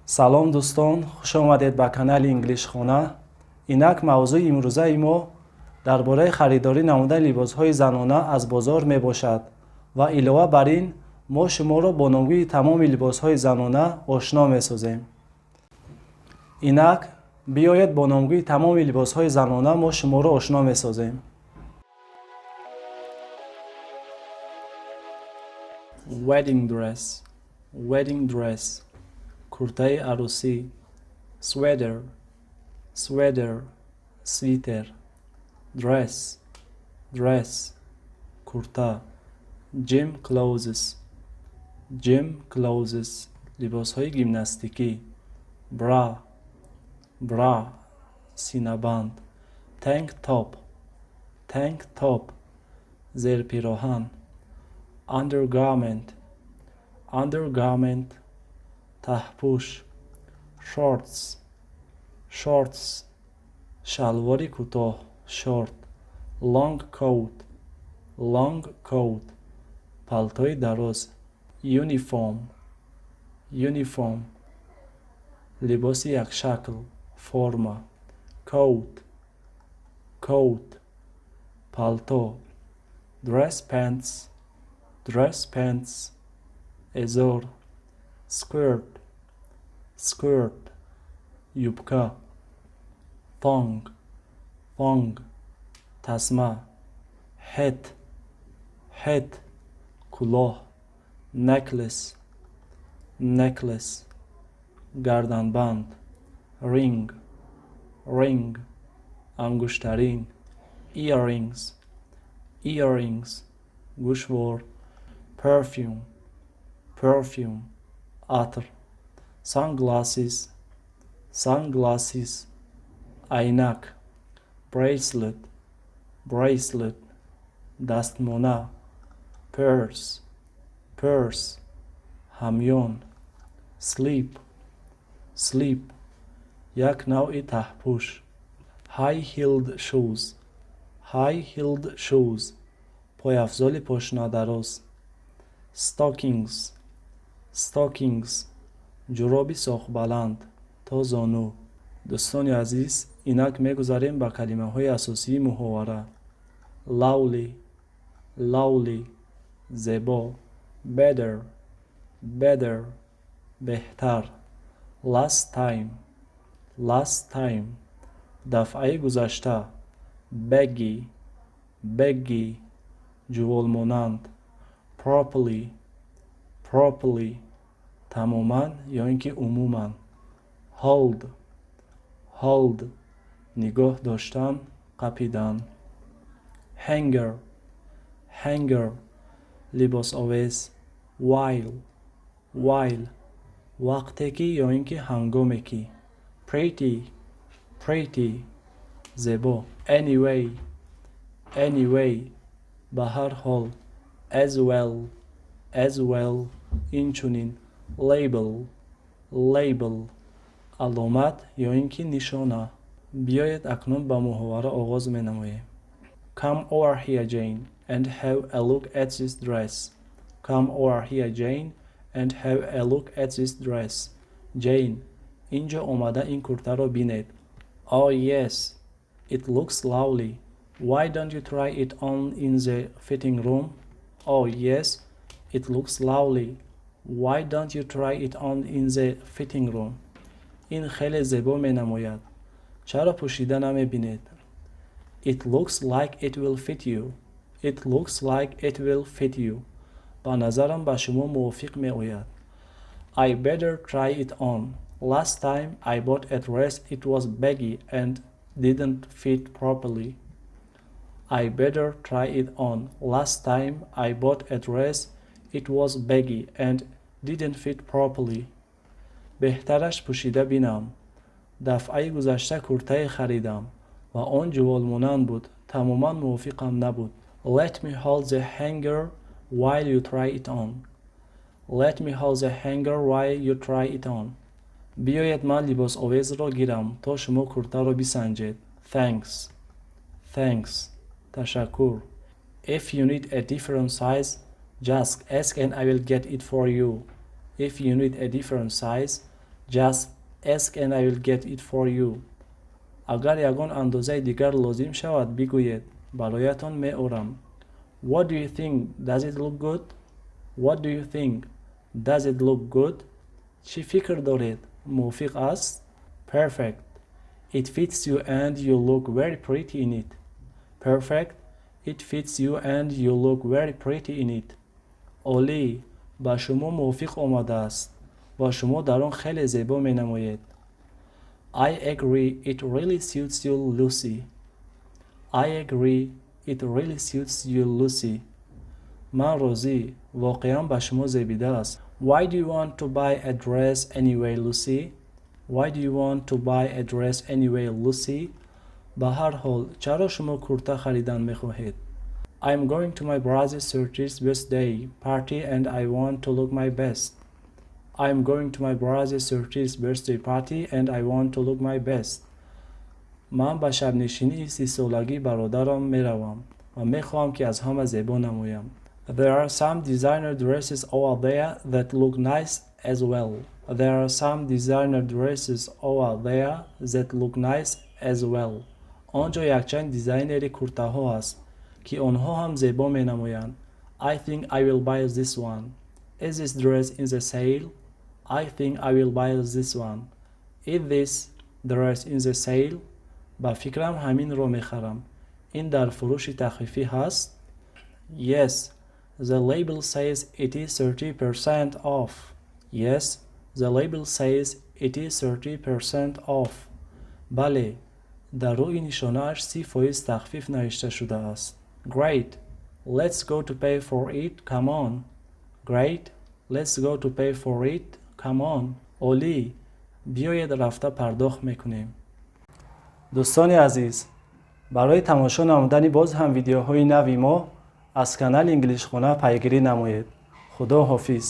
Салом, дӯстон, хуш омадед ба канали Инглишхона. Инак, мавзӯи имрӯзаи мо дар бораи харидорӣ намудани либосҳои занона аз бозор мебошад ва илова бар ин мо шуморо бо номгӯи тамоми либосҳои занона ошно месозем. Инак, биёед, бо номгӯи тамоми либосҳои занона мо шуморо ошно месозем. Wedding dress, wedding dress, куртаи арӯсӣ. Sweater, sweater, свитер. Dress, dress, курта. Gym clothes, gym clothes, либосҳои гимнастикӣ. Bra, bra, синабанд. Tank top, tank top, зерпироҳан. Undergarment, undergarment, таҳпӯш. Shorts, shorts, шалвори кӯтоҳ, шорт. Long coat, long coat, палтои дароз. Uniform, uniform, либоси якшакл, форма. Coat, coat, палто. Dress pants, dress pants, эзор. Skirt, skirt, юбка. Thong, thong, тасма. Hat, hat, кӯлоҳ. Necklace, necklace, гарданбанд. Ring, ring, ангуштарин. Earrings, earrings, гӯшвор. Perfume, perfume, атр. Sunglasses, sunglasses, айнак. Bracelet, bracelet, дастмона. Purse, purse, ҳамён. Slip, slip, як навъи таҳпӯш. High heeled shoes, high heeled shoes, пойафзоли пошнадароз. Stockings, stockings, ҷуроби соқбаланд то зону. Дӯстони азиз, инак мегузарем ба калимаҳои асосии муҳовара. Lovely, lovely, зебо. Better, better, беҳтар. Last time, last time, дафъаи гузашта. Baggy, baggy, ҷуволмонанд. Properly, properly, тамоман ё ин ки умуман. Hold, hold, нигоҳ доштан, қапидан. Hanger, hanger, либосовез. While, while, вақте ки ё ин ки ҳангоме ки. Pretty, pretty, зебо. Anyway, anyway, ба ҳар ҳол. As well, as well, инчунин. Label, label, аломат ё ин ки нишона. Биёед, акнун ба муҳовара оғоз менамоем. Come over here, Jane, and have a look at this dress. Come over here, Jane, and have a look at this dress. Ҷейн, инҷо омада ин куртаро бинед. Oh yes, it looks lovely. Why don't you try it on in the fitting room? Oh yes, it looks lovely. Why don't you try it on in the fitting room? Ин хеле зебо менамояд, чаро пӯшида намебинед? It looks like it will fit you. It looks like it will fit you. Ба назарам, ба шумо мувофиқ меояд. I better try it on. Last time I bought a dress, it was baggy and didn't fit properly. I better try it on. Last time I bought a dress, it was baggy and didn't fit properly. Беҳтараш пӯшида бинам. Дафъаи гузашта куртае харидам ва он ҷуволмонанд буд, тамоман мувофиқам набуд. Let me hold the hanger while you try it on. Let me hold the hanger while you try it on. Биёед, ман либосовезро гирам, то шумо куртаро бисанҷед. Thanks, thanks, ташаккур. If you need a different size, just ask and I will get it for you. If you need a different size, Just ask and I will get it for you. Агар ягон андозаи дигар лозим шавад, бигӯед, бароятон меорам. What do you think? Does it look good? What do you think? Does it look good? Чӣ фикр доред? Мувофиқ аст? Perfect. It fits you and you look very pretty in it. Perfect. It fits you and you look very pretty in it. Олӣ, ба шумо мувофиқ омадааст ва шумо дар он хеле зебо менамоед. I agree, it really suits you, Lucy. I agree, it really suits you, Lucy. Ман розӣ, воқеан ба шумо зебидааст. Why do you want to buy a dress anyway, Lucy? Why do you want to buy a dress anyway, Lucy? Ба ҳар ҳол, чаро шумо курта харидан мехоҳед? I am going to my brother's 30th birthday party and I want to look my best. I am going to my brother's 30th birthday party and I want to look my best. Ман ба шабнишинии 30-солагии бародарам меравам ва мехоҳам, ки аз ҳама зебо намоям. There are some designer dresses over there that look nice as well. There are some designer dresses over there that look nice as well. Он ҷо якчанд дизайнери куртаҳо ҳаст, ки онҳо ҳам зебо менамоянд. I think I will buy this one. Is this dress in the sale? I think I will buy this one. Is this dress in the sale? Ба фикрам, ҳаминро мехарам. Ин дар фурӯши тахфифӣ ҳаст? Yes, the label says it is 30% off. Yes, the label says it is 30% off. Бале, дар рӯи нишонааш 30% тахфиф навишта шудааст. Great. Let's go to pay for it. Come on. Great. Let's go to pay for it. Come on. Олӣ, биёед, рафта пардохт мекунем. Дӯстони азиз, барои тамошо намудани боз ҳам видеоҳои нави мо аз канали Инглишхона пайгирӣ намоед. Худо ҳофиз.